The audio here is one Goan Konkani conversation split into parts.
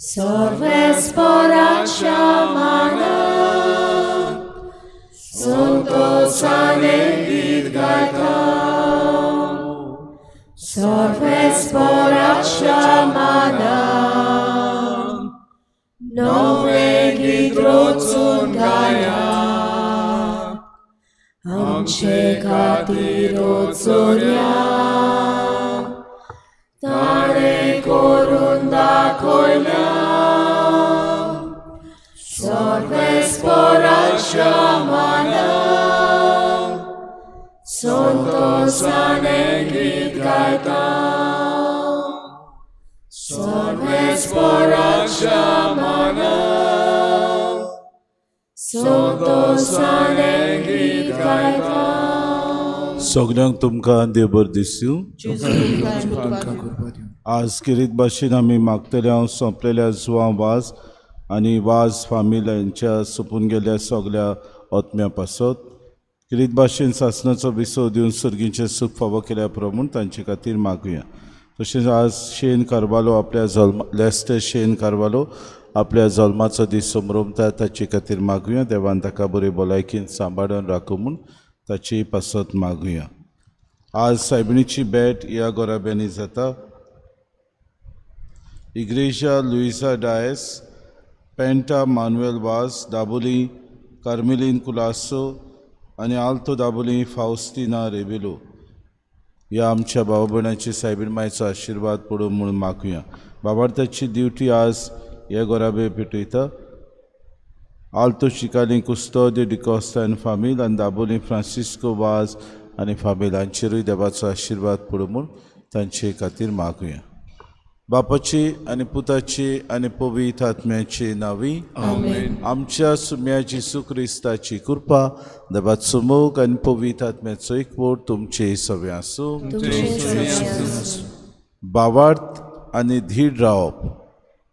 सर्वेस्पराच्या मानाक संतोषाने गीत गायता. सर्वेस्पराच्या मानाक नवे गीत रचून गाया. आमचे खातीर चोरया ताणें करून दाखयल्या. सर्वेस्पराच्या मानाक संतोषाने गीत गायता. सर्वेस्पराच्या मानाक संतोषाने गीत गायता. सगल्यांक तुमकां देव बरें दिसूं. आज किरीत भाशेन आमी मागतले हांव सोंपलेल्या जुवां वाज आनी वाज फामील हांच्या सोंपून गेल्ल्या सगल्या आत्म्या पासत किरीत भाशेन सासणाचो विसव दिवन सर्गीचें सूख फावो केल्या प्रमाण तांचे खातीर मागुया. तशेंच आज शेन कारवालो आपल्या जल्मा लेस्टर शेन कारवालो आपल्या जल्माचो दीस समरमता ताचे खातीर मागुया. देवान ताका बरी भलायकीन सांबाळून राखूं म्हूण ताची पासत मागुया. आज सायबिणीची भेट ह्या गोराब्यांनी जाता. इग्रेजा लुईसा डायस, पेंटा मानुएल वास, दाबोली कार्मेलीन कुलासो आनी आल्तो दाबोली फावस्तिना रेबेलो ह्या आमच्या भाव भयणाची सायबीण मायचो आशिर्वाद पडूं म्हूण मागुया. बाबार्थाची ड्युटी आज हे गोराबे पेटयता. आल्तो शिकाली कुस्तोद डिकॉस्ता आनी फामील आनी दाबोली फ्रांसिस्को वाज आनी फामील हांचेरूय देवाचो आशिर्वाद पडूं म्हूण तांचे खातीर मागुया. बापाची आनी पुताची आनी पवित्र आत्म्याची नांवी आमच्या सुम्या जेजू क्रिस्ताची कृपा, देवाचो मोग आनी पवित्र आत्म्याचो एकवट तुमचे सगळे आसूं. भावार्थ आनी धीर रावप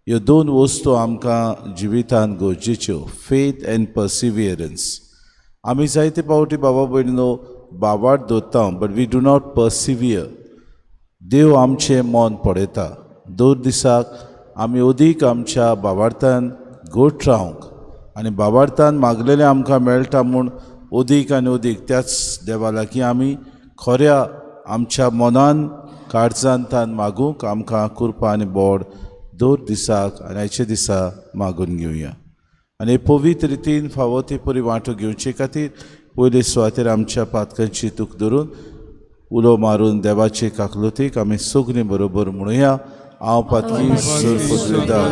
ह्यो दोन वस्तू आमकां जिवितांत गरजेच्यो, फेथ एंड पर्सिवियरन्स. आमी जायते फावटी बाबा भयणीनो भावार्थ दवरता but we do not persevere. देव आमचें मन पळयता. दर दिसाक आमी अदीक आमच्या भावार्थान घट रावंक आनी भावार्थान मागलेलें आमकां मेळटा म्हूण अदीक आनी अदीक त्याच देवा लागीं आमी खऱ्या आमच्या मनान काळजान तान मागूंक आमकां कृपा आनी बोड दर दिसाक आनी आयच्या दिसा मागून घेवया. आनी पवित्र रितीन फावो ते परी वांटो घेवचे खातीर पयले सुवातेर आमच्या पातकांची तूक धरून उलो मारून देवाचे काकलुतीक आमी सगळीं बरोबर म्हणुया. हांव पातकी सरपदवीदार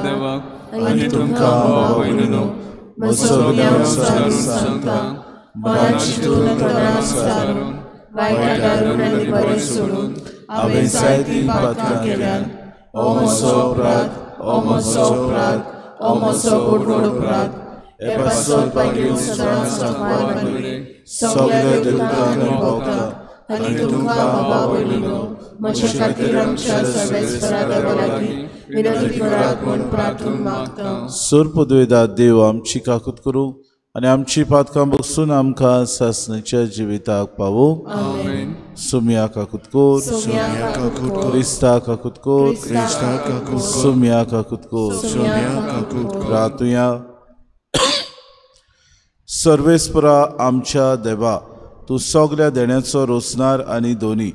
देवाक आनी तुमकां भाव भयणीनो म्हजो गुन्यांव सांगता, मनान चिंतून तोंडान सारून वायट घालून आनी बरें सोडून हांवें जायतीं पातकां केल्यांत. ओ म्हजो अपराध, ओ म्हजो अपराध, ओ म्हजो व्हड अपराध. हे पासत भाग्यवंत सगल्या देवतांक आनी भक्तांक आनी तुमकां बाबा भयणीनो म्हजे खातीर आमच्या सर्वेस्परा देवा लागीं विनंती करात म्हूण प्रार्थून मागता. सरपदवेदा देव आमची काकूत करूं आनी आमची पातकां बसून आमकां सासणाच्या जिविताक पावूं. सुम्या काकूत कोर, क्रिस्ता काकूत कोर, सुम्या काकूत कोर. रातुया. सर्वेस्परा आमच्या देवा, तूं सगल्या देण्याचो रोसणार आनी दोनी.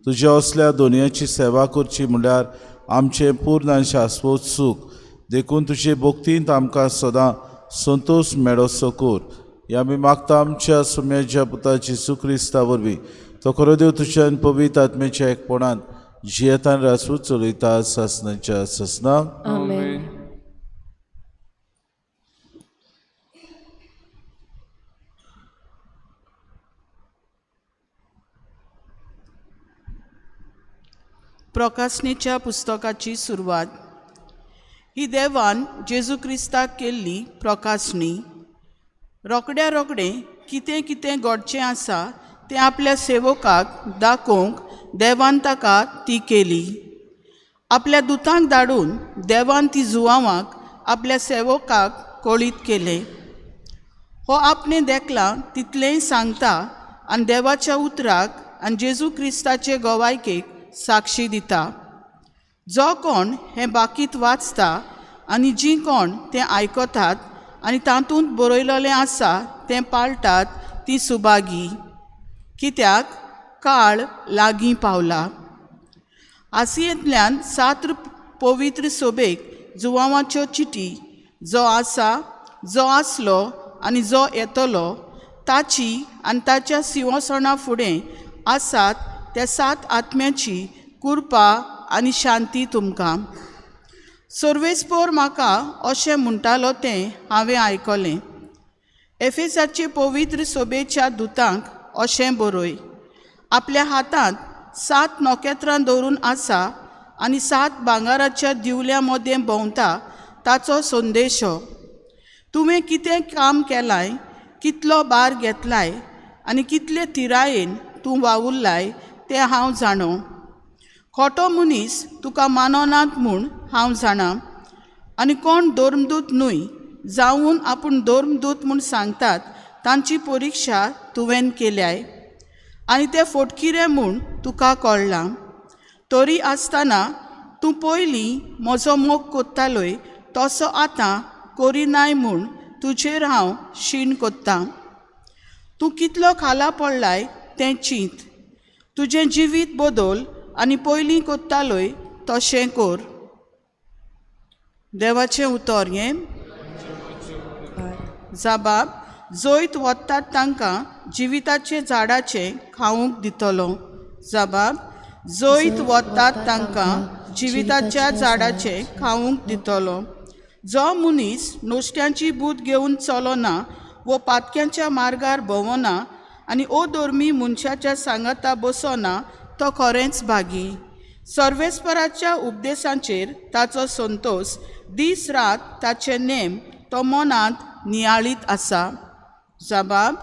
तुज्या असल्या दोनयाची सेवा करची म्हणल्यार आमचें पूर्ण आनी शाश्वत सूख. देखून तुजे भक्तींत आमकां सदां संतोश मेळोसो कर. ह्या आमी मागता आमच्या सुम्याच्या पुता जेजू क्रिस्ता वरवीं. तो खरो देव तुज्या आनी पवित्र आत्म्याच्या एकपणान जियेतान रासू चलयता सासणाच्या सासणाक. प्रकाशनेच्या पुस्तकाची सुरवात. ही देवान जेजू क्रिस्ताक केल्ली प्रकाशणी. रोकड्या रोकडें कितें कितें घडचें आसा तें आपल्या सेवकाक दाखोवंक देवान ताका ती केली. आपल्या दुतांक धाडून देवान ती जुवांवाक आपल्या सेवकाक कळीत केलें. हो आपणें देखला तितलेंय सांगता आनी देवाच्या उतराक आनी जेजू क्रिस्ताचे गोवायकेक साक्षी दिता. जो कोण हें बाकीत वाचता आनी जीं कोण तें आयकतात आनी तातूंत बरयलेलें आसा तें पाळटात ती सुभागी, कित्याक काळ लागीं पावला. आसियेंतल्यान 7 पवित्र सोबेक जुवांवाच्यो चिटी, जो आसा, जो आसलो आनी जो येतलो ताची आनी ताच्या सिंवासणा फुडें आसात त्या 7 आत्म्याची कृपा आनी शांती तुमकां. सर्वेस्पोर म्हाका अशें म्हणटालो तें हांवें आयकलें. एफेसाचे पवित्र सोबेच्या दुतांक अशें बरय, आपल्या हातांत 7 नखेत्रां दवरून आसा आनी 7 भांगराच्या दिवल्या मदें भोंवता ताचो संदेश हो. तुवें कितें काम केलाय, कितलो भार घेतलाय आनी कितले थिरायेन तूं वावुरलाय तें हांव जाणो. खोटो मनीस तुका माननात म्हूण हांव जाणा आनी कोण धर्मदूत न्हय जावन आपूण धर्मदूत म्हूण सांगतात तांची परिक्षा तुवें केल्याय आनी ते फोटकिरे म्हूण तुका कळ्ळां. तरी आसतना तूं पयलीं म्हजो मोग कोत्तालोय तसो आतां करिनाय म्हूण तुजेर हांव शीण कोत्तां. तूं कितलो खाला पडलाय तें चिंत, तुजें जिवीत बदल आनी पयलीं कोत्तालोय तशें कर. देवाचें उतर हें. जबाब जैत वतात तांकां जिविताचे झाडाचें खावंक दितलो. जबाब जैत वतात तांकां जिविताच्या झाडाचें खावंक दितलो. जो मनीस नुस्त्यांची बूद घेवन चलना वो पातक्यांच्या मार्गार भोंवना आनी अधर्मी मनशाच्या सांगाता बसना तो खरेंच भागी. सर्वेस्पराच्या उपदेशांचेर ताचो संतोश, दीस रात ताचे नेम तो मनांत नियाळीत आसा. जबाब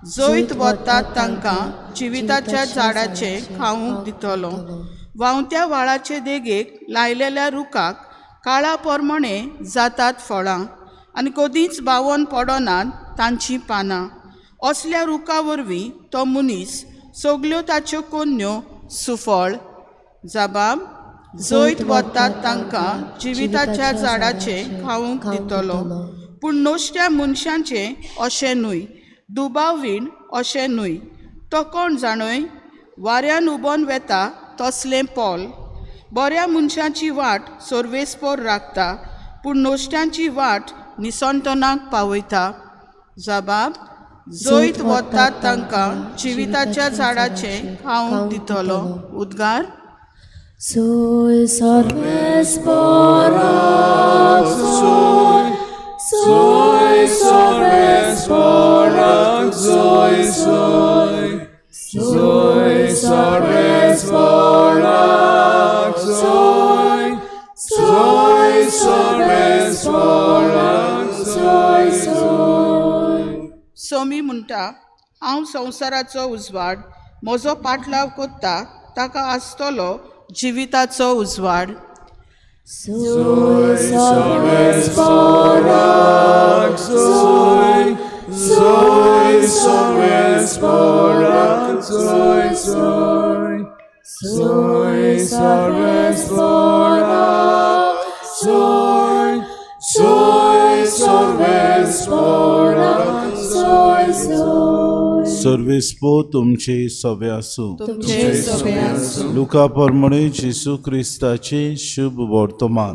जैत वतात तांकां जिविताच्या झाडाचें खावंक दितलो. व्हांवत्या व्हाळाचे देगेक लायलेल्या रुखाक काळा प्रमाणे जातात फळां आनी कदींच बावोन पडनात तांचीं पानां. असल्या रुखा वरवीं तो मनीस सगल्यो ताच्यो कोन्यो सुफळ. जबाब जैत वतात तांकां जिविताच्या झाडाचें खावंक दितलो. पूण नश्ट्या मनशांचें अशें न्हय, दुबावीण अशें न्हय. तो कोण जाणय, वाऱ्यान उबोन वेता तसलें पोल. बऱ्या मनशाची वाट सर्वेस्पोर राखता, पूण नश्ट्यांची वाट निसंतनाक पावयता. जबाब जैत वतात तांकां जिविताच्या झाडाचें खावंक दितलो. उद्गार. Soy सर्वेस्पराक soy, soy सर्वेस्पराक soy, soy, soy सर्वेस्पराक soy, soy सर्वेस्पराक soy, soy. Somi म्हणटा, हांव संवसाराचो उजवाड, म्हजो पाटलाव कोत्ता ताका आसतलो जिविताचो उजवाड. Soy सर्वेस्पराक soy, soy सर्वेस्पराक soy, soy, soy सर्वेस्पराक soy, soy सर्वेस्पराक soy, soy. सर्वेस्पो तुमचे सवे आसूं. लुका प्रमाणे जेसू क्रिस्ताचे शुभ वर्तमान.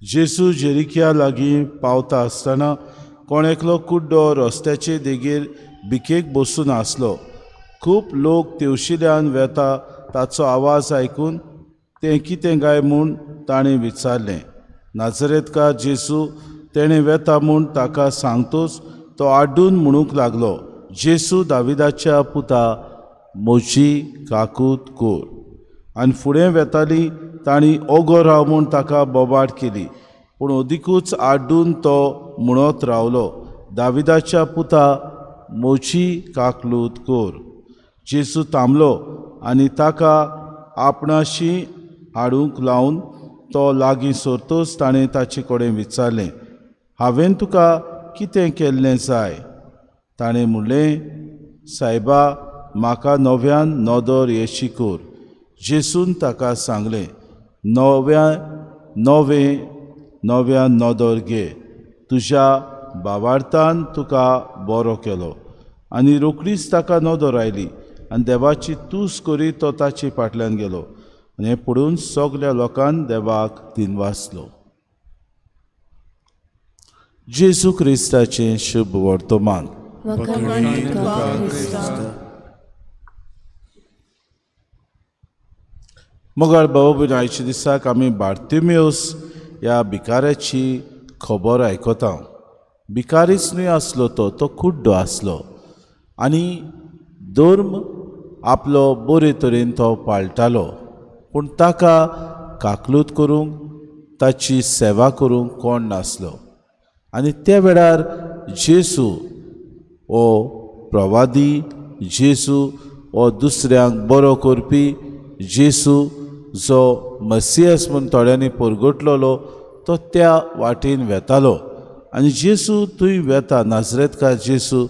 जेसू जेरिक्या लागीं पावता आसतना कोण एकलो कुड्डो रस्त्याचे देगेर भिकेक बसून आसलो. खूब लोक तेवशिल्यान वेता ताचो आवाज आयकून तें कितें काय म्हूण ताणें विचारलें. नाजरेतकार जेसू तेणें वेता म्हूण ताका सांगतोच तो आड्डून म्हणूंक लागलो, जेसू दाविदाच्या पुता, म्हजी काकूत कोर. आनी फुडें वेताली तांणी ओगो राव म्हूण ताका बोबाट केली, पूण अदिकूच आड्डून तो म्हणत रावलो, दाविदाच्या पुता, म्हजी काकलूत कोर. जेसू थांबलो आनी ताका आपणाशी हाडूंक लावन तो लागीं सरतोच ताणें ताचे कडेन विचारलें, हांवें तुका कितें केल्लें जाय? ताणें म्हणलें, सायबा, म्हाका नव्यान नदर येशी कोर. जेसून ताका सांगलें, नव्या नवे नव्या नदर घे, तुज्या भावार्थान तुका बरो केलो. आनी रोखडीच ताका नदर आयली आनी देवाची तूस करीत तो ताचे फाटल्यान गेलो. आनी हें पळोवन सगल्या लोकान देवाक दिनवासलो. जेजू क्रिस्ताचें शुभ वर्तमान. मोगाळ भाव भयण, आयच्या दिसाक आमी बार्तिमेवस ह्या भिकाऱ्याची खबर आयकता. भिकारीच न्हय आसलो तो, तो कुड्डो आसलो आनी धर्म आपलो बरे तरेन तो पाळटालो, पूण ताका काकलूत करूंक ताची सेवा करूंक कोण नासलो. आनी त्या वेळार जेजू हो प्रवादी, जेजू हो दुसऱ्यांक बरो करपी, जेजू जो मसियस म्हूण थोड्यांनी परगटलेलो तो त्या वाटेन वेतालो. आनी जेजू थंय वेता, नाजरेतकार जेजू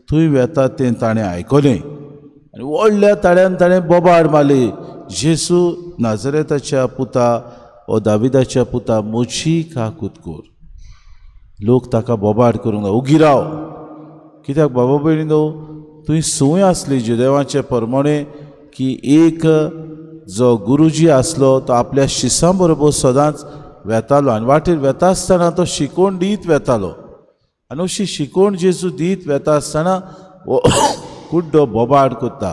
थंय वेता तें ताणें आयकलें आनी व्हडल्या ताळ्यान ताणें बोबाड मारली, जेजू नाजरेताच्या पुता, ओ दाविदाच्या पुता, म्हजी काकूत कर. लोक ताका बोबाड करूंक उगी राव. कित्याक बाबा भयणीनो, थंय संवय आसली जुदेवाचे प्रमाणे की एक जो गुरुजी आसलो तो आपल्या शिसां बरोबर सदांच वेतालो आनी वाटेर वेता आसतना तो शिकोवण दीत वेतालो. आनी अशी शिकोवण जेजू दीत वेता आसतना हो कुड्डो बोबाड करता,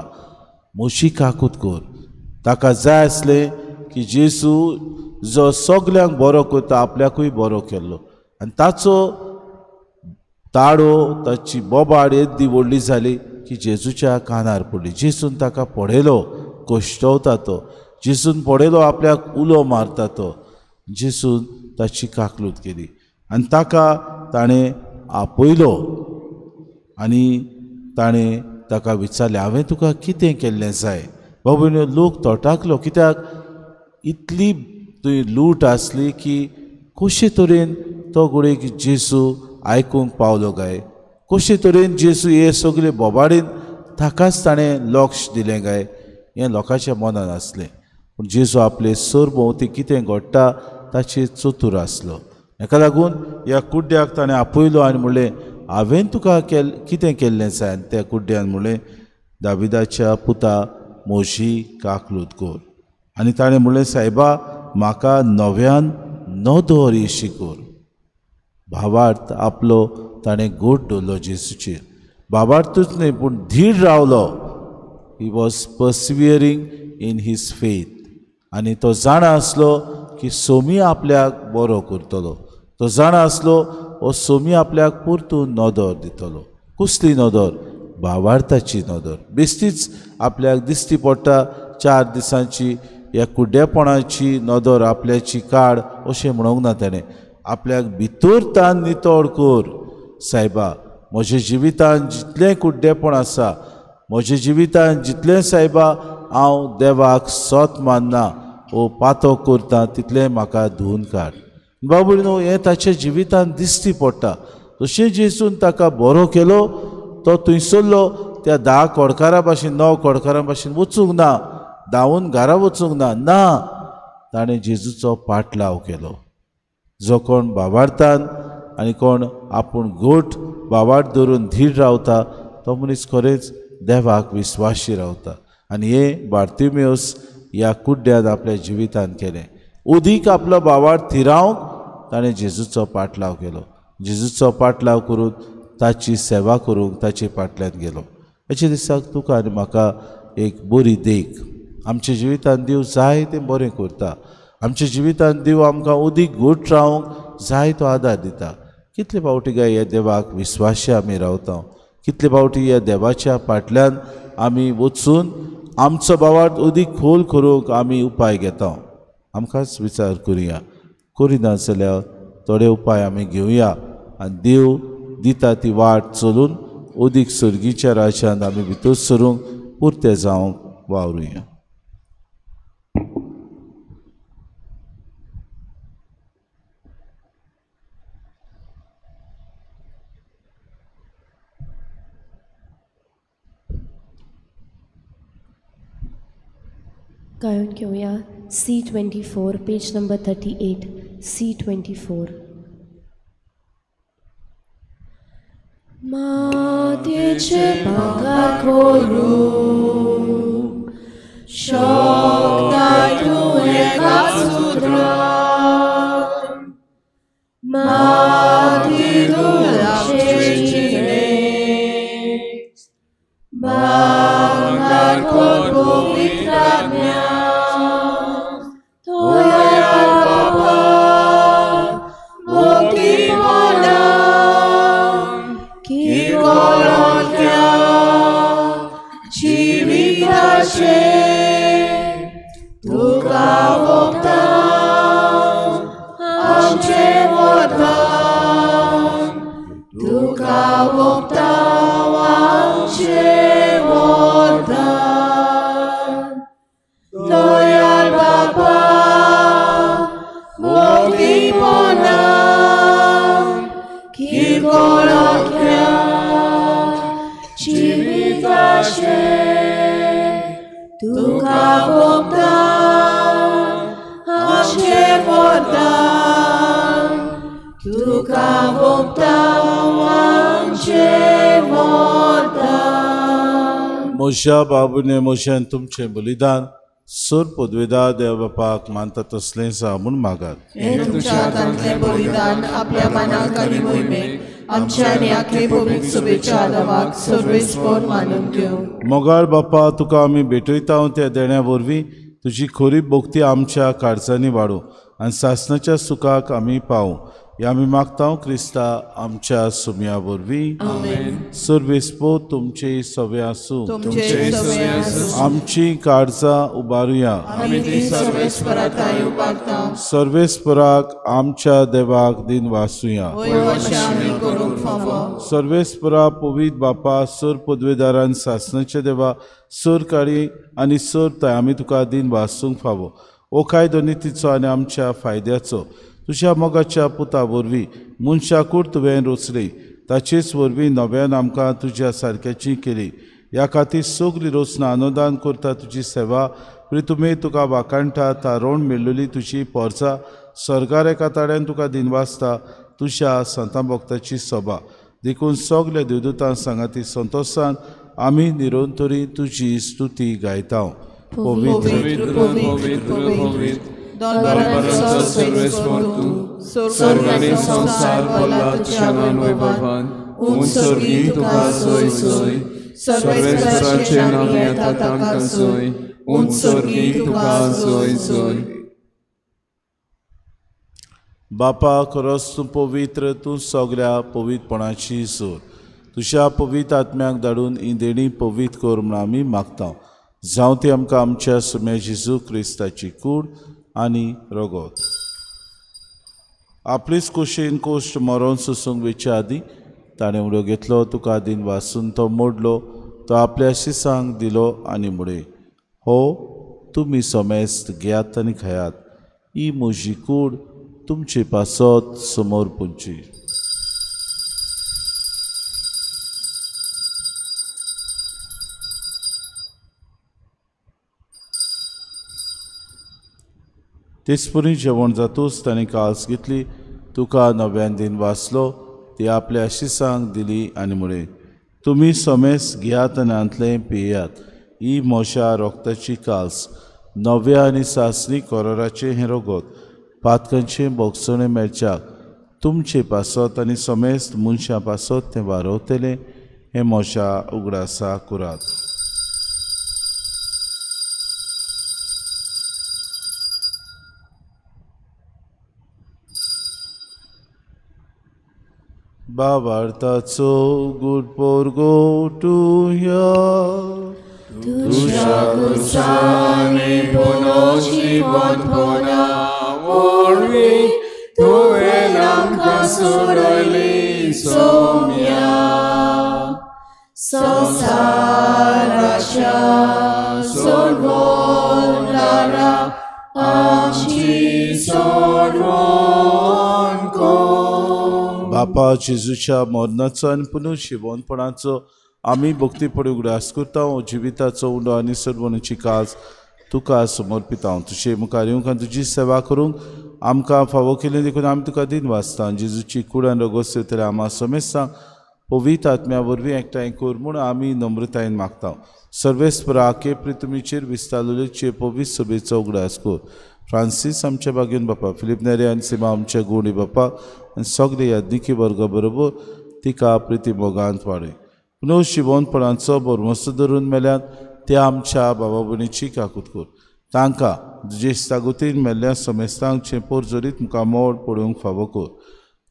म्हजी काकूत कर. ताका जाय आसलें की जेजू जो सगल्यांक बरो करता आपल्याकूय बरो केल्लो. आनी ताचो ताळो, ताची बोबाड येद्दी व्हडली जाली की जेजूच्या कानार पडली. जेजून ताका पळयलो, कश्टवता तो, जेजून पळयलो आपल्याक उलो मारता तो. जेजून ताची काकलूत केली आनी ताका ताणें आपयलो आनी ताणें ताका विचारलें, हांवें तुका कितें केल्लें जाय? बाबू लोक तोटाकलो, कित्याक इतली थंय लूट आसली की कशे तरेन तो घडयेक जेजू आयकूंक पावलो काय, कशे तरेन जेजू हे सगळे बोबाडीन ताकाच ताणें लक्ष दिलें काय, हें लोकांच्या मनान आसलें. पूण जेजू आपले सरभोंवती कितें घडटा ताचेर चतूर आसलो. हेका लागून ह्या कुड्ड्याक ताणें आपयलो आनी म्हणलें, हांवें तुका कितें केल्लें जाय? आनी त्या कुड्ड्यान म्हणलें, दाविदाच्या पुता, म्हजी काकलूत कर. आनी ताणें म्हणलें, सायबा, म्हाका नव्यान नदर येशी कर. भावार्थ आपलो ताणें गोट दवरलो जेजूचेर. भावार्थूच न्हय पूण धीर रावलो. He was persevering in his faith. आनी तो जाणा आसलो की सोमी आपल्याक बरो करतलो, तो जाणा आसलो हो सोमी आपल्याक परतून नदर दितलो. कसली नदर? भावार्थाची नदर. बेश्टीच आपल्याक दिश्टी पडटा 4 दिसांची ह्या कुड्डेपणाची नदर आपल्याची काड अशें म्हणूंक ना ताणें. आपल्याक भितर तान नितळ कर सायबा, म्हज्या जिवितान जितलें कुड्डेपण आसा, म्हज्या जिवितान जितलें सायबा हांव देवाक सत मानना ओ पातो करता तितलें म्हाका धुवन काड. बाबू न्हू, हें ताच्या जिवितान दिश्टी पडटा. तशें जेजून ताका बरो केलो, तो थंयसरलो त्या 10 कोडकारां भाशेन 9 कोडकारां भाशेन वचूंक ना, धांवून घरा वचूंक ना, ना, ताणें जेजूचो पाटलाव केलो. जो कोण भावार्थान आनी कोण आपूण घोट भावार्थ धरून धीर रावता तो मनीस खरेंच देवाक विस्वाशी रावता. आनी हें बार्तिमेवस ह्या कुड्ड्यान आपल्या जिवितान केलें. उदीक आपलो भावार्थ थिरावंक ताणें जेजूचो पाटलाव केलो. जेजूचो पाटलाव करून ताची सेवा करूंक ताचे फाटल्यान गेलो. अशे दिसाक तुका आनी म्हाका एक बरी देख. आमच्या जिवितान देव जाय तें बरें करता. आमच्या जिवितान देव आमकां उदीक घट रावंक जाय तो आदार दिता. कितले फावटी काय ह्या देवाक विस्वाशी आमी रावता, कितले फावटी ह्या देवाच्या फाटल्यान आमी वचून आमचो भावार्थ उदीक खोल करूंक आमी उपाय घेता. आमकांच विचार करुया, करिना जाल्यार थोडे उपाय आमी घेवया आनी देव दिता ती वाट चलून उदीक सर्गीच्या राज्यांत आमी भितर सरूंक पुरते जावंक वावरुया. गायन घेवया C24, page number 38, C24. मातेचे भांगर करूं शकता तूं एका सुत्रान, माती दुराचें भांगर कर पवित्र आत्म्यान, तोया बापा मोगीपणान किरकोळांतल्या जिविताचें तुका वोगता आमचें वरदान, तुका वोगता आमचें वरदान. दयाळ बापा मोगीपणान किरकोळांतल्या जिविताचें तुका वोगता आमचें वरदान, तुका वोगता आमचें वरदान. म्हज्या बाबूने म्हज्यान तुमचें बलिदान सोर पदवेदा देव बापाक मानता तसलें जावं म्हूण मागात. हें तुमच्या हातांतलें बलिदान आपल्या मनाक आनी मोहिमेक आमच्या आनी आखे पवित्र सभेच्या आदावाक सर्वेस्पर मानून घेवं. मोगाळ बापा, तुका आमी भेटयता त्या देण्या वरवीं तुजी खरी भक्ती आमच्या काळजांनी वाडूं आनी सासणाच्या सुखाक आमी पावूं, हें आमी मागता क्रिस्ता आमच्या सुम्या वरवीं. सर्वेस्पर तुमचे सवे आसूं. आमची काळजां उबारुया. सर्वेस्पराक आमच्या देवाक दिन वासुया. सर्वेस्परा पवित्र बापा, सर पदवेदारान सासणाच्या देवा, सर काळी आनी सर ताय आमी तुका दिन वासूंक फावो. ओ कायदो नितीचो आनी आमच्या फायद्याचो तुज्या मोगाच्या पुता वरवीं मनशाकूड तुवें रचली, ताचेच वरवीं नव्यान आमकां तुज्या सारक्याची केली. ह्या खातीर सगली रचना अनुदान करता तुजी सेवा प्रितुमे तुका वाखाणटा. तारोण मेळ्ळली तुजी पोरसा सरकार एका ताड्यान तुका दिनवासता तुज्या संतां भक्ताची सभा. देखून सगल्या देवदूतां सांगाती संतोशान आमी निरंतरी तुजी स्तुती गायता. पवित्र पवित्र पवित्र दरबारांचो सर्वेस्पर तूं, स्वर्ग आनी संवसार भरला तुज्या वैभवान. उंच स्वर्गी तुका सोय सोय, सर्वेस्पराचें नांव येता तांकां सोय, उंच स्वर्गी तुका सोय सोय. बापा, खरोच तूं पवित्र, तूं सगल्या पवित्रपणाची सोर. तुज्या पवित्र आत्म्याक धाडून ही देणी पवित्र कर म्हूण आमी मागता. जावं ती आमकां आमच्या सुम्या जेजू क्रिस्ताची कूड आनी रगत. आपलीच कुशीन कोश्ट मरोन सोसूंक वेच्या आदीं ताणें उडो घेतलो, तुका दिन वासून तो मोडलो, तो आपल्या शिसांक दिलो आनी म्हळें, हो तुमी समेस्त घेयात आनी खायात, ही म्हजी कूड तुमचे पासत समोर पुंची. तेचपरी जेवण जातूच ताणें काल्स घेतली, तुका नव्यान दिन वाचलो, ती आपल्या शिसांक दिली आनी म्हळें, तुमी समेस्त घेयात आनी हांतलें पियात, ही म्हज्या रोगताची काल्स, नव्या आनी सासणी कोरोराचें हें रगत, पातकांचें भोगसणें मेळच्याक तुमचे पासत आनी समेस्त मनशां पासत तें वारवतलें, हें म्हज्या उगडासा करात. बाबार्थाचो गुड पोरगोटुया तुज्या खुर्सांनी पुनर्जिवंतपणा वरवीं तुवें आमकां सोडयली सोम्या. संवसाराच्या सोडवणारा आमची सोडवण कर. बापा, जेजूच्या मरणाचो आनी पुनर्जिवंतपणाचो आमी भक्तीपणी उगडास करता. जिविताचो उंडो आनी सोडवणेची काज तुका समर्पितांव. तुजे मुखार येवंक आनी तुजी सेवा करूंक आमकां फावो केली देखून आमी तुका दिन वाचता. जेजूची कूड आनी रगत सेवतले आमा समेस्तांक पवित्र आत्म्या वरवीं एकठांय कर म्हूण आमी नम्रतायेन मागता. सर्वेस्परा के प्रितुमीचेर विस्तारलेचे पवित्र सभेचो उगडास कर. फ्रांसीस आमच्या बागेन बापा, फिलीप नेरे आनी सीमा आमच्या गुणी बापा आनी सगळे याज्ञिकी वर्गा बरोबर तिका प्रिती मोगांत वाडय. पुनव शिवोनपणाचो भरवंसो धरून मेल्यात त्या आमच्या बाबा भयणीची काकूत कर. तांकां तुजे सागोतीन मेल्ल्या समेस्तांचें पोरजोरीत मुखार मोड पळोवंक फावो कर.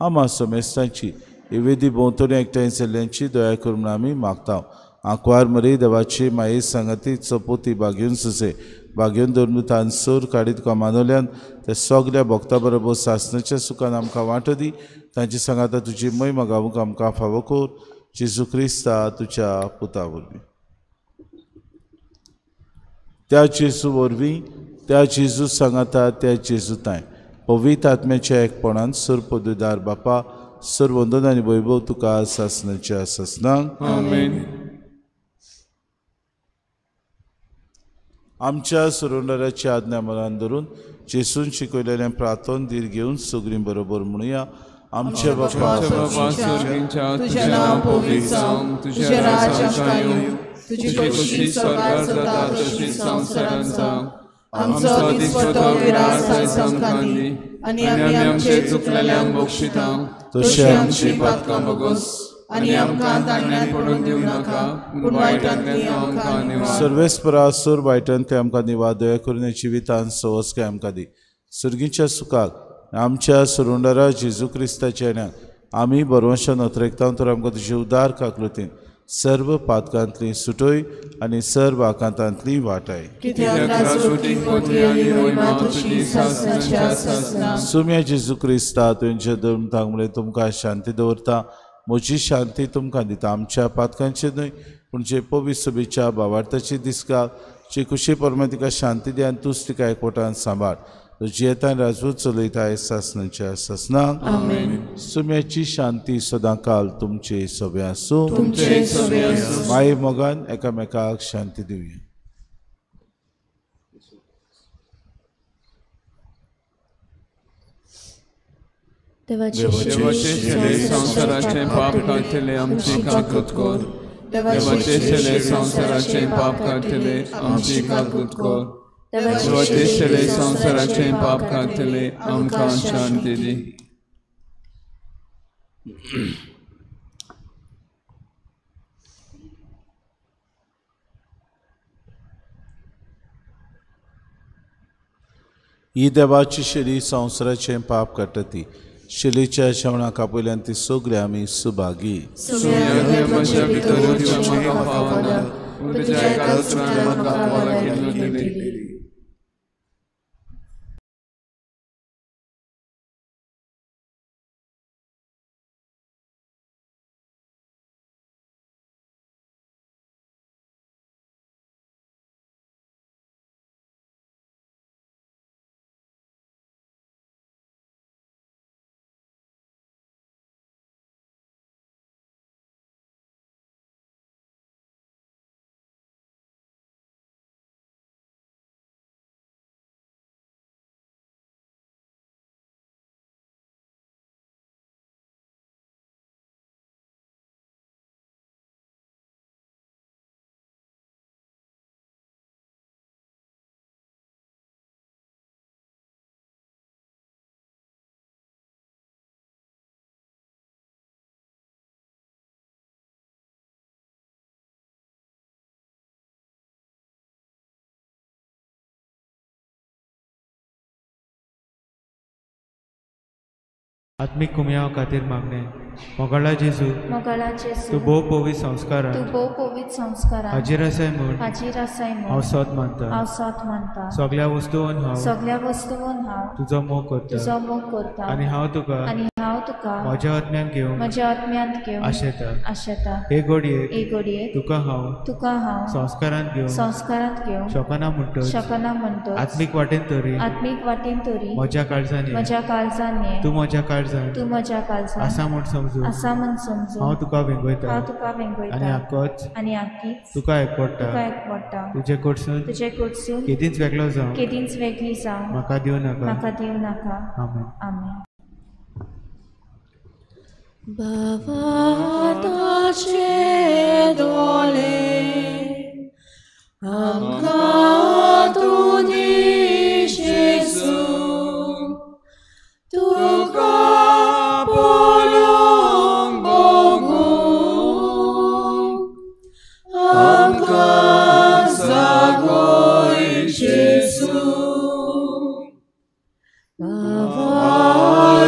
आमा समेस्तांची वेदी भोंवतणी एकठांय जाल्ल्यांची दया कर म्हूण आमी मागता. आंकवार मरे देवाची माये सांगाती चपोती बागेवन सुसे बागेवन धरून तान सोर काडीत तुका मानवल्यान त्या सगल्या भक्ता बरोबर सासणाच्या सुखान आमकां वांटो दी. तांची सांगाता तुजी महिमा गावूंक आमकां फावो कर. जेजू क्रिस्ता तुज्या पुता वरवीं. त्या जेजू वरवीं, त्या जेजू सांगाता, त्या जेजू तांय पवित्र आत्म्याच्या एकपणान सर्व बापा सर्व वंदन आनी वैभव तुका सासणाच्या सासणाक. आमेन. आमच्या सुरुंडराची आज्ञा मनान धरून जेसून शिकयलेलें प्रार्थन धीर घेवन सगळीं बरोबर म्हणुया. आमच्या बापा स्वर्गींच्या, तुजें नांव पवित्र जावं, तुजें राज्य आमकां येवं, तुजी खोशी स्वर्गार जाता तशी संवसारांत जावं. आमचो दिसपटो विरास आयज आमकां दी आनी आमी आमचे चुकलेल्यांक बक्षिता तशी आमची पातकां भोगोस आनी आमकां ताणण्यात पडून दिवं नाका, पूण वायटांतल्यान आमकां निवार. सर्वेस्परा सोर वायटान ते आमकां निवार. दया करून जिवितान सवस्काय आमकां दी. सर्गीच्या सुखाक आमच्या सुरुंडरा जेजू क्रिस्ताच्या येण्याक आमी बरवंशान अत्रेकता तर आमकां तुजे उदार काकलुतीन सर्व पातकांतली सुटय आनी सर्व आकांतांतली वाटाय. सुम्या जेजू क्रिस्ता तुमच्या धर्म मुळे तुमकां शांती दवरता, म्हजी शांती तुमकां दिता. आमच्या पातकांचे न्हय पूण जे पवित्र सभेच्या भावार्थाची दिसका जे कुशी परमा तिका शांती दी आनी तूच तिका एकवटान सांबाळ. जियेतान राजवट चलयता सासणाच्या सासणाक. सुम्याची शांती सदांकाल तुमचे सभे आसूं. माये मोगान एकामेकाक शांती दिवया. देवाचे शेले संवसाराचें पाप काडटले आमची काकूत कर. देवाचे शेले संवसाराचें पाप काडटले आमची काकूत कर. देवाचे शेले संवसाराचें पाप काडटले आमकां शांती दी. ही देवाची शेली संवसाराचें पाप काडटा ती शेलीच्या शेवणाक आपयल्यान ती सगळी आमी सुभागी. आत्मिक कुमयाव खातीर मागणें. मोगाळा जेजू, तूं भोव पवित्र संस्कारान हाजीर आसाय म्हूण हांव सत मानता. सगळ्या वस्तून हांव तुजो मोग करता आनी हांव तुका हांव तुका म्हज्या आत्म्यांत घेवंक म्हज्या आत्म्यांत घेवंक आशेता आशेता. हे घडयेक हे घडयेक तुका हांव तुका हांव संस्कारांत घेवंक संस्कारांत घेवंक शकना म्हणटच शकना म्हणटच आत्मीक वाटेन तरी आत्मीक वाटेन तरी म्हज्या काळजान ये म्हज्या काळजान ये तूं म्हज्या काळजान तूं म्हज्या काळजान आसा म्हूण समजून आसा म्हूण समजून हांव तुका वेंगयता हांव तुका वेंगयता आनी आकोच आनी आकीच तुका एकवडटा तुका एकवडटा. तुजे कडसून तुजे कडसून केदींच वेगळो जावं केदींच वेगळी जावं म्हाका दिवं नाका म्हाका दिवं नाका. आमेन. आमेन. भावार्थाचे दोळे आमकां तूं दी जेजू, तुका पळोवंक भोगूंक आमकां जागय जेजू. भावार्थाचे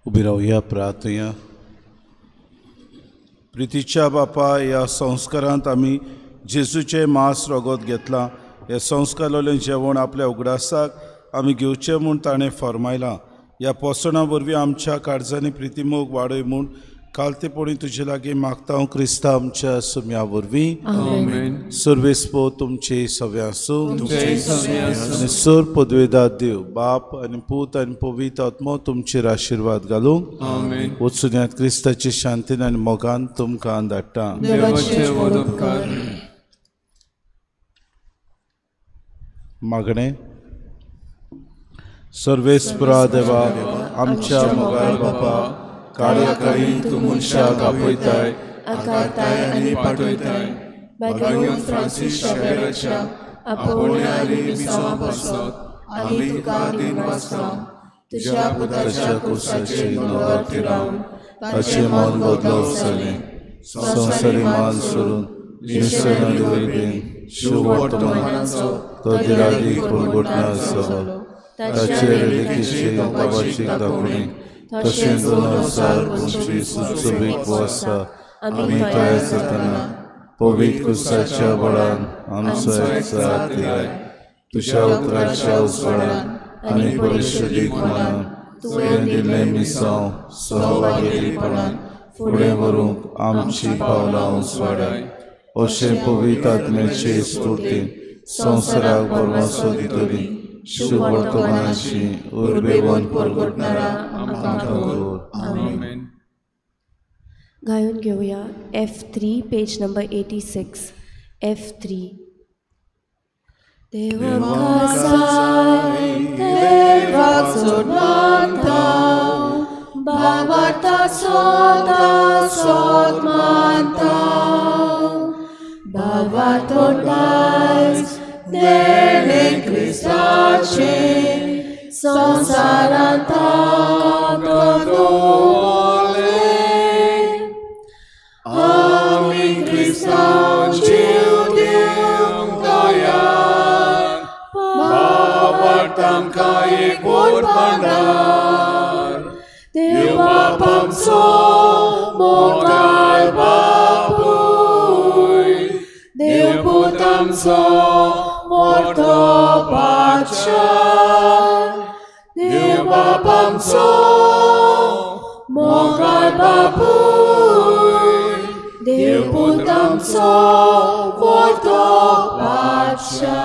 उबी रावया प्रार्थया. प्रितीच्या बापा, ह्या संस्कारांत आमी जेजूचें मांस रगत घेतलां. हे संस्कारांतलें जेवण आपल्या उगडासाक आमी घेवचें म्हूण ताणें फर्मायलां. ह्या पोसणां वरवीं आमच्या काळजांनी प्रितीमोग वाडय म्हूण कालतेपणी तुजे लागीं मागता हांव क्रिस्ता आमच्या सुम्या वरवीं. सर्वेस्पो तुमचे सगळे आसूं आनी सर पदवेदार देव बाप आनी पूत आनी पवित्र आत्मो तुमचेर आशिर्वाद घालूंक. वचुन्यात क्रिस्ताची शांतीन आनी मोगान तुमकां धाडटा. मागणें. सर्वेस्परा देवा, आमच्या मोगाळ बापा, कार्यकारी तूं मनशाक आपयताय, आकारताय आनी पाठयताय. भाग्यवंत फ्रांसीस शावेराच्या आपोवण्या आनी मिसांवा पासत आमी तुका दिनवासता. तुज्या पुताच्या कुर्साचेर नगर थिरावन ताचें मन बदलप जालें. संवसारी मान सोडून निसर्गान वयलें शिववर्तमानाचो तो दिरादीक परगटना आसलो. ताचेर लेखीची बाबाची दाखोवणी तशें 2025 सुचोवीक वर्सा आमी तयार जातना पवित्र कुसाच्या बळान आमचो एकचार तिराय. तुज्या उतराच्या उजवाडान आनी परिशदीक मनान तुवें दिल्लें मिसांव सहभागीपणान फुडें व्हरूंक आमची पावलां उजवाडाय. अशें पवित्र आत्म्याचे स्तुतीन संवसाराक भरवंसो दितली शुभ वर्तमानाची उर्बेवन परगटणारा आमकां दवर. आमेन. गायून घेवया F3 page number 86. F3. देवाक जाय देवाक चड मानता भावार्था सदां सत मानता भावार्थ दायज देणें क्रिस्ताचें संवसारांत दवरलें. आमी क्रिस्तांव जीव दिवंक तयार भावार्थ आमकां एक व्हड भांडार. देव बाप आमचो मोगाळ बापूय देव पूत आमचो मोठो बादशा. देव बाप आमचो मोगाळ बापूय देव पूत आमचो मोठो बादशा.